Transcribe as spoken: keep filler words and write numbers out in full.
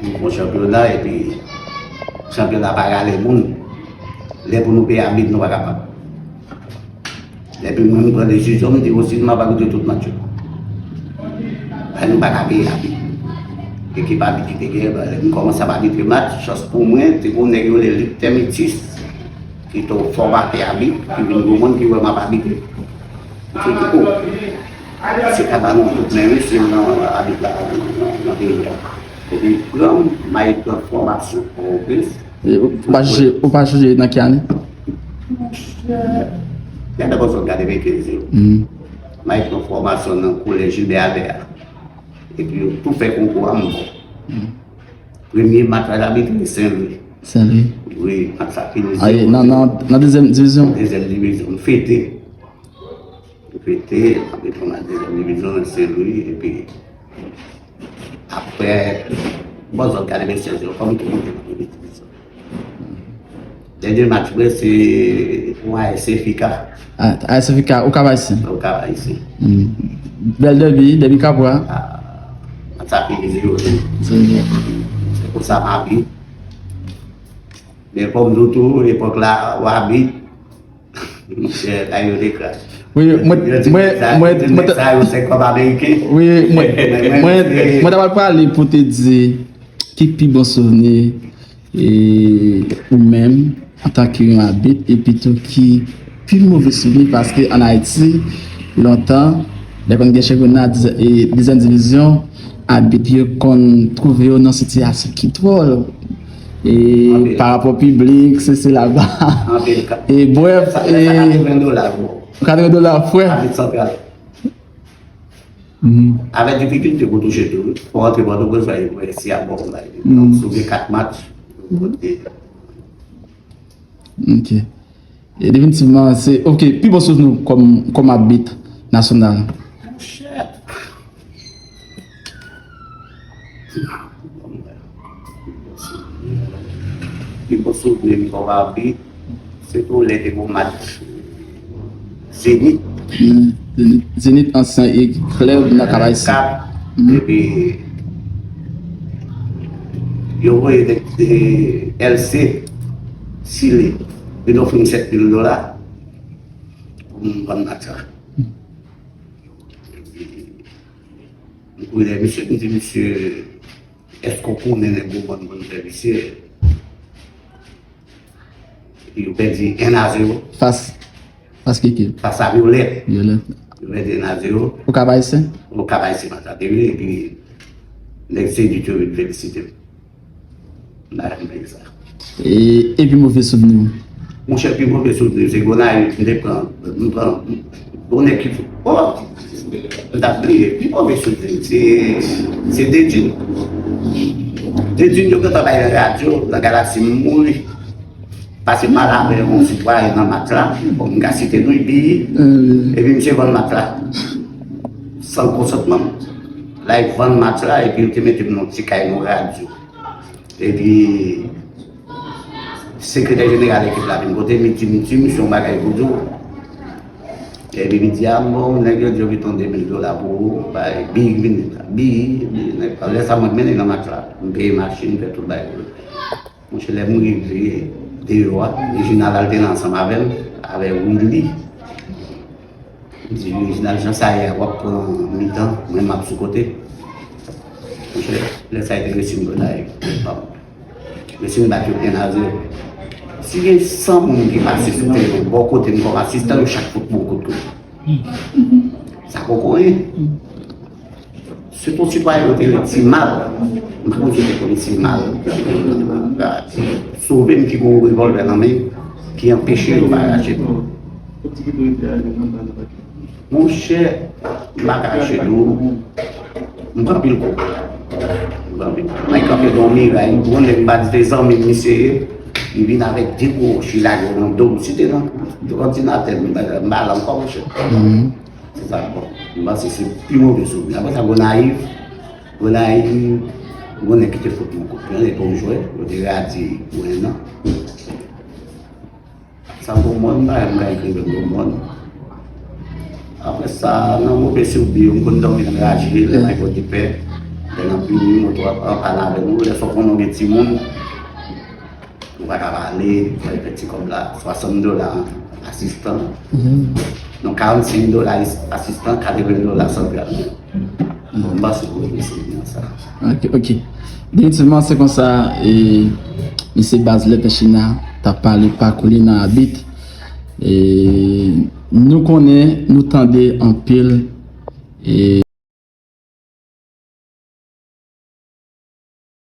Yon chanpyona, epi chanpyona pa rale moun. Lè pou nou peye abit, nou pa kapab. Epi mwen, m pran desizyon, m di, osi, m ap abitre tout match yo. Paske nou pa ka peye abit. Ekip abit ki te gen, lè m kòmanse ap abitre match, chans pou mwen, te gen yon nèg yo rele Lik Tèmitis, ki te yon fòmatè abit, ki vin gwo moun, ki wè m ap abitre. M te di, o, se ka ba nou tout men, wi, si nan abit la, nan, nan peyi a. Epi pran, m al pran fòmasyon Pòtoprens. E ou pa chonje, ou pa chonje nan ki ane? Gen de bòzòt gade men kenze yo. M al pran fòmasyon nan kolèj Gilbert Albert a. Epi yo tou fè konkou a, m bon. Premye match la, l abitre Sen Lwi. Sen Lwi. Wi, match la fini zewo zewo. Nan, nan, nan dezyèm divizyon? Dezyèm divizyon. M fete. M fete, m fete nan dezyèm divizyon nan Sen Lwi, epi apre, bon, zòt gade mesye yo, kòm tou moun te nan premye divizyon. Dènye match mwen, se pou A S F I K. A S F I K, Okap Ayisyen. Okap Ayisyen. Bèl dèbi, dèbi Kapwa. Match la fini zewo zewo. Se konsa m abit. Men kòm m di w tou, epòk la, w abit, monchè, kay yo te kraze. Wi, mwen, mwen, mwen, mwen, nèg sa yo, se kòb ameriken. Wi, mwen, mwen, mwen ta pral pale pou te di ki pi bon souvni, e, ou menm, antanke yon abit, epi tou ki pi move souvni, paske ann Ayiti, lontan, lè konn gen chanpyona, diz-, e, dezyèm divizyon, abit yo konn twouve yo nan sitiyasyon ki dwòl. E pa rapò piblik, se, se laba. E brèf, e katreven dola, bro. Katreven dola, frè. Abit santral. Avèk difikilte pou touche tou, wi. Pou rantre Pòtoprens, fò yo wè si y ap ba w bay. Donk, si w gen kat match, ou pote. Ok. E definitivman, se, ok, pi bon souvni w kòm, kòm abit nasyonal. Monchè. Pi bon souvni m kòm abit, se tou lè te gon match Zenit. Zenit, Zenit, ansyen e-, klèb nan Kap Ayisyen. Epi, yo voye nèg, e, L C Sile vin ofri m sèt mil dola pou m vann match la. Epi, m kouri dèyè misye, m di, "Misye, èske w konnen nèg Gwomòn konn fè misye?" Epi yo pèdi en a zewo. Fas, fas ki ekip? Fas a Vyolèt. Vyolèt. Yo pèdi en a zewo. Okap Ayisyen? Okap Ayisyen, match la te vini, epi nèg Zenit yo vin felisite m. M pa janm bliye sa. E, e pi move souvni w? Monchè, pi move souvni, se Gonayiv, m te pran, m pran, bon ekip, o, m t ap bliye, pi move souvni, se, se Dedjin. Dedjin, yo gentan bay nan radyo, nan Galaksi, m mouri. Pase m pale avè yon sitwayen nan match la, bon, m ka site non, epi, epi misye vann match la. San konsantman m. L al vann match la, epi yo te mete m nan ti kay nan radyo. Epi, sekretè jeneral ekip la vin kote m, li di m, li di m, "Misye, yon bagay pou di w." Epi, li di, "A, bon, nèg yo di yo gentan de mil dola pou ou, bay, Big vin la, Big, Big, nèg, lè sa mwen mennen nan match la, m peye machin, m fè tout bagay pou li." Monchè, lè m rive deyò a, Reginald al te la ansanm avè m, avè Willy. M di, "Reginald, jan sa ye a, w ap pran mitan, mwen m ap sou kote." Monchè, lè sa yo te resi m Gonayiv. Resi m bat yo en a zewo. Si gen san moun ki pase sou teren bò kote m kòm asistan, yo chak fout m yon kout kout. Sa poko anyen. Se pou sitwayen yo te rele Ti Mal. M pa konn si w te konnen Ti Mal. Sove m ki gen yon revòlvè nan men, ki anpeche yo pa rache m. Monchè, m pa ka rache dou. M pran anpil kou. M pran anpil kou. Mwen kanpe nan miray, yon nèg m pa di se zanmi m misye ye. Li vin avèk de gwo woch, li lage yo nan do m. Si te nan òdinatè, m pa la ankò, monchè. Se sa, bon. M panse se pi move souvni. Apre sa, Gonayiv, Gonayiv, gon nèg ki te fout mwen kout pwen, epi yon jwè, yo te radye pou en an. Sa Gwomòn, m pa janm ka egzije Gwomòn. Apre sa, nan move souvni yo, m konn dòmi nan raje, lè m al Pòdepè. Lè n ap vini, moto ap an pàn avèk nou, lè fò konnen w gen timoun, ou pa ka pale, fò yo fè ti kòb la, swasant dola asistan. Non, karannsenk dola asistan, katreven dola santral. Bon, m panse w remèsye nan sa. Ok, ok. Definitivman, se konsa, e, mesye Bazlèt China t ap pale pakou li nan abit. E, nou konnen, nou tande anpil, e,